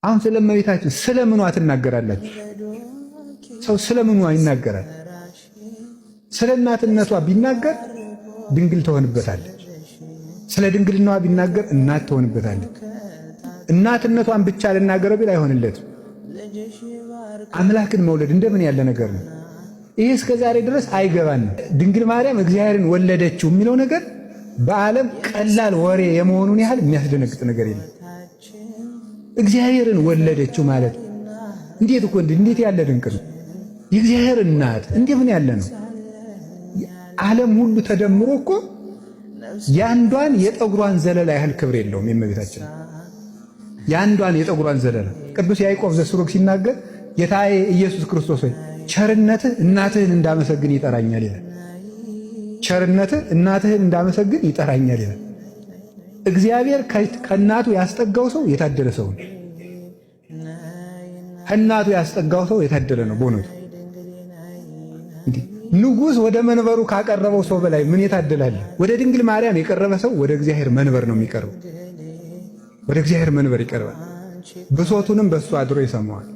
አሁን ስለ እመቤታችን ስለምኗ ትናገራላችሁ? ሰው ስለምኗ ይናገራል? ስለ እናትነቷ ቢናገር ድንግል ትሆንበታለች። ስለ ድንግልናዋ ቢናገር እናት ትሆንበታለች። እናትነቷን ብቻ ልናገረው ቢል አይሆንለትም። አምላክን መውለድ እንደምን ያለ ነገር ነው! ይሄ እስከ ዛሬ ድረስ አይገባንም። ድንግል ማርያም እግዚአብሔርን ወለደችው የሚለው ነገር በዓለም ቀላል ወሬ የመሆኑን ያህል የሚያስደነግጥ ነገር የለም። እግዚአብሔርን ወለደችው ማለት እንዴት እኮ እንዴት ያለ ድንቅ ነው! የእግዚአብሔር እናት እንደምን ያለ ነው! ዓለም ሁሉ ተደምሮ እኮ ያንዷን የጠጉሯን ዘለላ ያህል ክብር የለውም የእመቤታችን ያንዷን የጠጉሯን ዘለላ። ቅዱስ ያዕቆብ ዘስሩግ ሲናገር ጌታዬ ኢየሱስ ክርስቶስ ሆይ፣ ቸርነትህ እናትህን እንዳመሰግን ይጠራኛል ይላል። ቸርነትህ እናትህን እንዳመሰግን ይጠራኛል ይላል። እግዚአብሔር ከእናቱ ያስጠጋው ሰው የታደለ ሰው ነው። ከእናቱ ያስጠጋው ሰው የታደለ ነው። በእውነቱ ንጉሥ ወደ መንበሩ ካቀረበው ሰው በላይ ምን የታደላለ? ወደ ድንግል ማርያም የቀረበ ሰው ወደ እግዚአብሔር መንበር ነው የሚቀርበው። ወደ እግዚአብሔር መንበር ይቀርባል። ብሶቱንም በእሱ አድሮ ይሰማዋል።